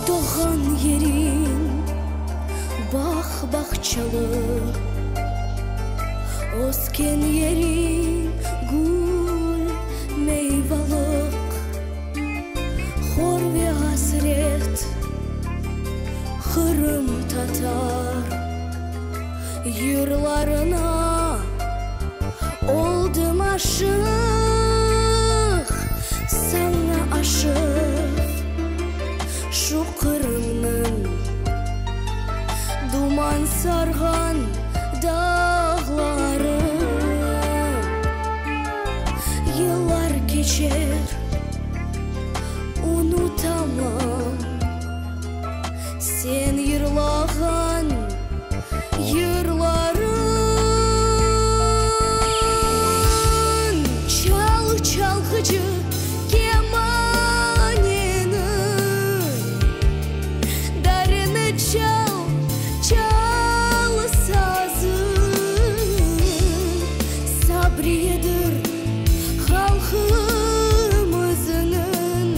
Doğğan yeriñ bağ-bağçalı, Ösken yeriñ gül, meyvalıq. Hor ve asret qırımtatar Yırlarına oldım aşıq, Saña aşıq şu Qırımnıñ duman sarğan dağları. Yıllar keçer, unutamam sen yırlağan yırlarıñ. Çal, çalğıcı, kemaneni, Darını çal, çal sazı. Sabriyedir halqımıznıñ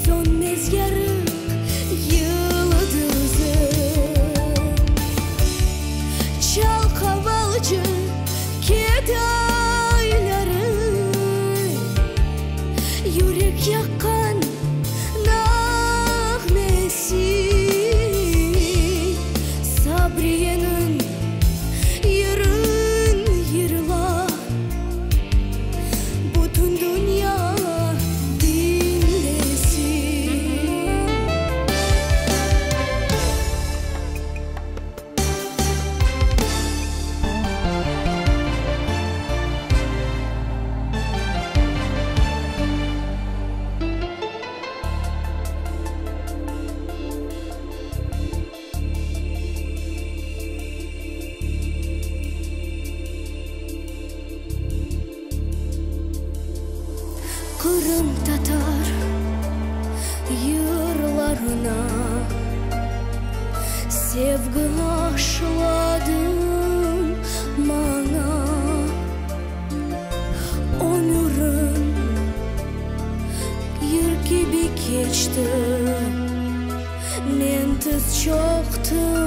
Sönmez yarıq yıldızı. Çal qavalcı kedayları, Yürek yaqqan nağmesi. Sabriyeniñ yırın yırla, Bütün dünya diñlesin. Qırımtatar yırlarına sevgi aşladıñ maña. Ömürim yır kibi keçti, Men tiz çöktim.